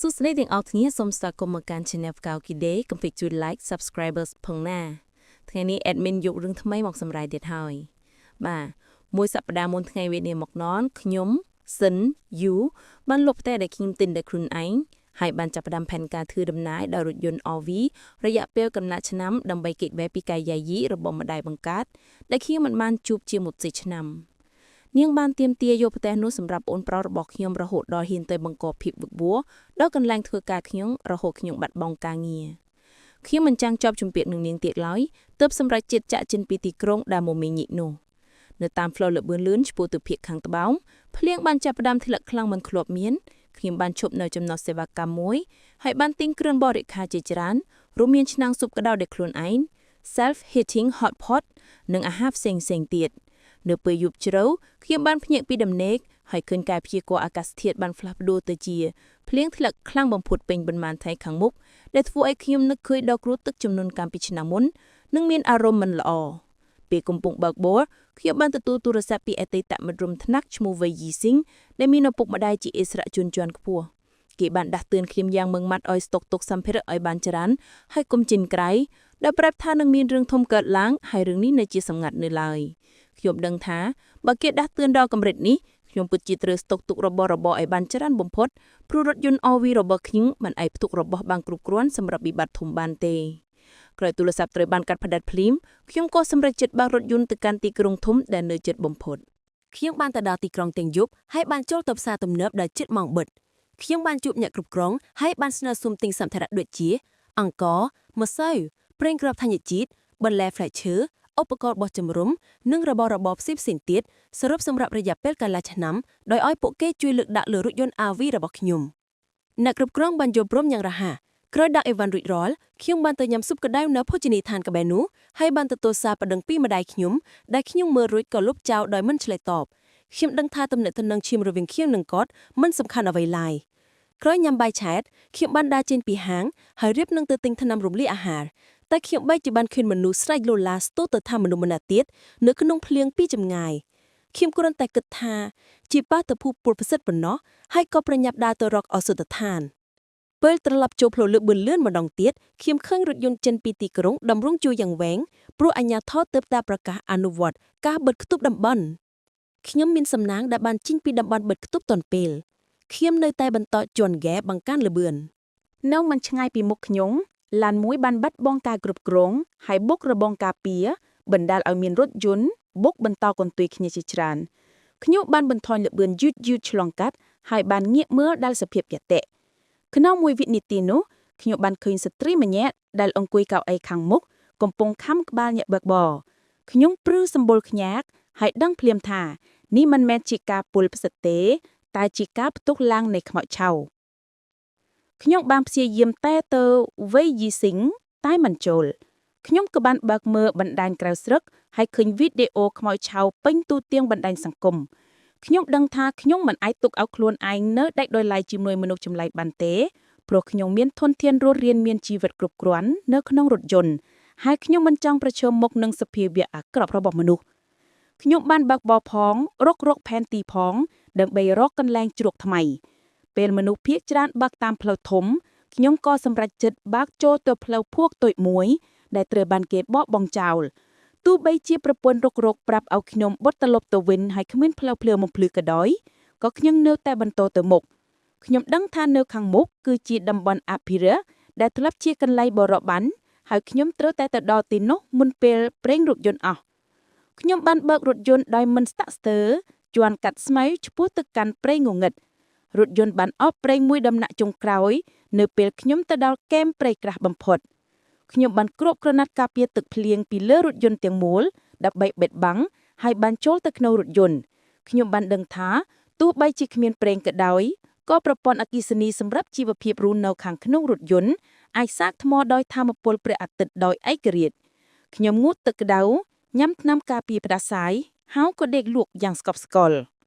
សួស្តីទាំងអស់គ្នាសូមស្វាគមន៍មកកាន់ Channel កៅគីដេកុំភ្លេចជួយ Like Subscribers ផងណាថ្ងៃនេះ admin យករឿងថ្មីមកសម្រាយទៀតហើយបាទមួយសប្តាហ៍មុនថ្ងៃវេលាមកននខ្ញុំសិនយូបានលុបផ្ទះដែលខ្ញុំទិញដោយខ្លួនឯងហើយបានចាប់ផ្ដើមផែនការធ្វើដំណើរដោយរថយន្ត RV រយៈពេលកំណត់ឆ្នាំដើម្បីគេចវេះពីកាយយាយីរបស់ម្ដាយបង្កើតដែលខ្ញុំមិនបានជួបជាមួយឆ្នាំ នាងបានទាមទារយកផ្ទះនោះសម្រាប់អូនប្រុសរបស់ខ្ញុំរហូតដល់ហ៊ានទៅបង្កភាពវឹកវរដល់កន្លែងធ្វើការខ្ញុំរហូតខ្ញុំបាត់បង់ការងារខ្ញុំមិនចង់ជាប់ជំពាក់នឹងនាងទៀតឡើយទើបសម្រេចចិត្តចាក់ចេញពីទីក្រុងដែលមមាញឹកនោះនៅតាមផ្លូវល្បឿនលឿនឆ្ពោះទៅភាគខាងត្បូងភ្លៀងបានចាប់ផ្ដើមធ្លាក់ខ្លាំងមិនធ្លាប់មានខ្ញុំបានឈប់នៅចំណតសេវាកម្មមួយហើយបានទិញគ្រឿងបរិក្ខារជាច្រើនរួមមានឆ្នាំងស៊ុបក្តៅដោយខ្លួនឯង self heating hot pot និងអាហារផ្សេងៗទៀត នៅពេលយប់ជ្រៅខ្ញុំបានភ្ញាក់ពីដំណេកហើយឃើញកាយព្យាករណ៍អាកាសធាតុបានផ្លាស់ប្ដូរទៅជាភ្លៀងធ្លាក់ខ្លាំងបំផុតពេញប៉ុន្មានថ្ងៃខាងមុខដែលធ្វើឲ្យខ្ញុំនឹកឃើញដល់គ្រោះទឹកជំនន់កាលពីឆ្នាំមុននិងមានអារម្មណ៍មិនល្អពេលកំពុងបើកបរខ្ញុំបានទទួលទូរស័ព្ទពីអតីតមិត្តរួមថ្នាក់ឈ្មោះវៃយីស៊ីងដែលមានឪពុកម្ដាយជាអិសរាជជនជាន់ខ្ពស់គេបានដាស់តឿនខ្ញុំយ៉ាងម៉ឺងម៉ាត់ឲ្យស្តុកទុកសម្ភារៈឲ្យបានច្រើនហើយកុំចេញក្រៅដោយប្រាប់ថានឹងមានរឿងធំកើតឡើងហើយរឿងនេះនៅជាសម្ងាត់នៅឡើយ ខ្ញុំដឹងថាបើគេដាស់តឿនដល់កម្រិតនេះខ្ញុំពិតជាត្រូវស្តុកទុករបស់របរឲ្យបានច្រើនបំផុតព្រោះរថយន្ត RV របស់ខ្ញុំមិនអាចផ្ទុករបស់បានគ្រប់គ្រាន់សម្រាប់វិបត្តិធំបានទេក្រោយទូរស័ព្ទត្រូវបានកាត់ផ្តាច់ភ្លាមខ្ញុំក៏សម្រេចចិត្តបើករថយន្តទៅកាន់ទីក្រុងធំដែលនៅជិតបំផុត ខ្ញុំបានទៅដល់ទីក្រុងទាំងយប់ហើយបានចូលទៅផ្សារទំនើបដល់ជិតម៉ោងបិទខ្ញុំបានជួបអ្នកគ្រប់គ្រងហើយបានស្នើសុំទិញសម្ភារៈដូចជា អង្ករម្សៅប្រេងគ្រាប់ធញ្ញជាតិបន្លែផ្លែឈើឧបករណ៍បោះជំរំនិងរបស់របរផ្សេងៗទៀតសរុបសម្រាប់រយៈពេលកន្លះឆ្នាំដោយឲ្យពួកគេជួយលើកដាក់លើរថយន្ត RV របស់ខ្ញុំអ្នកគ្រប់គ្រងបានយល់ព្រមយ៉ាងរហ័សក្រោយដាក់អីវ៉ាន់រួចរាល់ខ្ញុំបានទៅញ៉ាំស៊ុបក្តៅនៅភោជនីយដ្ឋានក្បែរនោះហើយបានទទួលសារប្តឹងពីម្ដាយខ្ញុំដែលខ្ញុំមើលរួចក៏លុបចោលដោយមិនឆ្លើយតបខ្ញុំដឹងថាទំនាក់ទំនងឈាមរវាងខ្ញុំនិងគាត់មិនសំខាន់អ្វីឡើយក្រោយញ៉ាំបាយឆែតខ្ញុំបានដើរចេញពីហាងហើយរៀបនឹងទៅទិញថ្នាំរំលាយអាហារតែខ្ញុំបែរជាបានឃើញមនុស្សស្រែកលោឡាស្ទើរទៅថាមនុស្សម្នាក់ទៀតនៅក្នុងភ្លៀងពីចម្ងាយខ្ញុំគ្រាន់តែគិតថាជាបាតុភូតពុលប្រសិទ្ធប៉ុណ្ណោះហើយក៏ប្រញាប់ដើរទៅរកឱសថដ្ឋានពេលត្រឡប់ចូលផ្លូវលើកបឿនលឿនម្ដងទៀតខ្ញុំឃើញរថយន្តចេញពីទីក្រុងតម្រង់ជួរយ៉ាងវែងព្រោះអាជ្ញាធរទើបតែប្រកាសអនុវត្តការបិទខ្ទប់តំបន់ខ្ញុំមានសំណាងដែលបានចេញពីតំបន់បិទខ្ទប់ទាន់ពេលខ្ញុំនៅតែបន្តជន់ហ្គេបង្កើនល្បឿន នៅមិនឆ្ងាយពីមុខខ្ញុំឡានមួយបានបាត់បង់ការគ្រប់គ្រងហើយបុករបងការពារបណ្ដាលឲ្យមានរថយន្តបុកបន្តកន្ទុយគ្នាជាច្រើនខ្ញុំបានបន្ថយល្បឿនយឺតយឺតឆ្លងកាត់ហើយបានងាកមើលដល់សភាពយតិក្នុងមួយវិនាទីនោះខ្ញុំបានឃើញស្ត្រីម្នាក់ដែលអង្គុយកៅអីខាងមុខកំពុងខំក្បាលញាក់បើកបរខ្ញុំព្រឺសម្បុរខ្ញាកហើយដឹងភ្លាមថានេះមិនមែនជាការពុលផ្សិតទេ តែជាការផ្ទុះឡើងនៃខ្មោចឆៅ ខ្ញុំបានព្យាយាមតែទៅវៃយីស៊ីងតែមិនចូលខ្ញុំក៏បានបើកមើលបណ្ដាញក្រៅស្រុកហើយឃើញវីដេអូខ្មោចឆៅពេញទូទាំងបណ្ដាញសង្គមខ្ញុំដឹងថាខ្ញុំមិនអាចទុកឲ្យខ្លួនឯងនៅដាច់ដោយឡែកជាមួយមនុស្សចម្លែកបានទេព្រោះខ្ញុំមានធនធានរស់រានមានជីវិតគ្រប់គ្រាន់នៅក្នុងរថយន្តហើយខ្ញុំមិនចង់ប្រឈមមុខនឹងសភាវៈអាក្រក់របស់មនុស្សខ្ញុំបានបើកបរផងរករកផែនទីផងដើម្បីរកកន្លែងជ្រកថ្មី ពេលមនុស្សភាគច្រើនបើកតាមផ្លូវធំខ្ញុំក៏សម្រេចចិត្តបើកចូលទៅផ្លូវភួកតូចមួយ ដែលត្រូវបានគេបកបងចោលទោះបីជាប្រពន្ធរុករកប្រាប់ឲ្យខ្ញុំបុតត្រឡប់ទៅវិញហើយគ្មានផ្លូវភ្លឺបំភ្លឺក៏ដោយក៏ខ្ញុំនៅតែបន្តទៅមុខខ្ញុំដឹងថានៅខាងមុខគឺជាតំបន់អភិរក្សដែលធ្លាប់ជាកន្លែងបរបាញ់ហើយខ្ញុំត្រូវតែទៅដល់ទីនោះមុនពេលប្រេងរថយន្តអស់ខ្ញុំបានបើករថយន្តដោយមិនស្ទាក់ស្ទើរជាន់កាត់ស្មៅឆ្ពោះទៅកាន់ព្រៃងងឹត រថយន្តបានអស់ប្រេងមួយដំណាក់ចុងក្រោយ នៅពេលខ្ញុំទៅដល់កែមព្រៃក្រាស់បំផុតខ្ញុំបានគ្របក្រណាត់ការពារទឹកភ្លៀងពីលើរថយន្តទាំងមូលដើម្បីបិទបាំងហើយបានចូលទៅក្នុងរថយន្តខ្ញុំបានដឹងថាទោះបីជាគ្មានប្រេងក៏ដោយក៏ប្រព័ន្ធអគ្គិសនីសម្រាប់ជីវភាពរស់នៅខាងក្នុងរថយន្តអាចសាកថ្មដោយថាមពលព្រះអាទិត្យដោយឯករាជ្យខ្ញុំងូតទឹកក្តៅញ៉ាំថ្នាំការពារផ្ដាសាយហើយក៏ដេកលក់យ៉ាងស្កប់ស្កល់។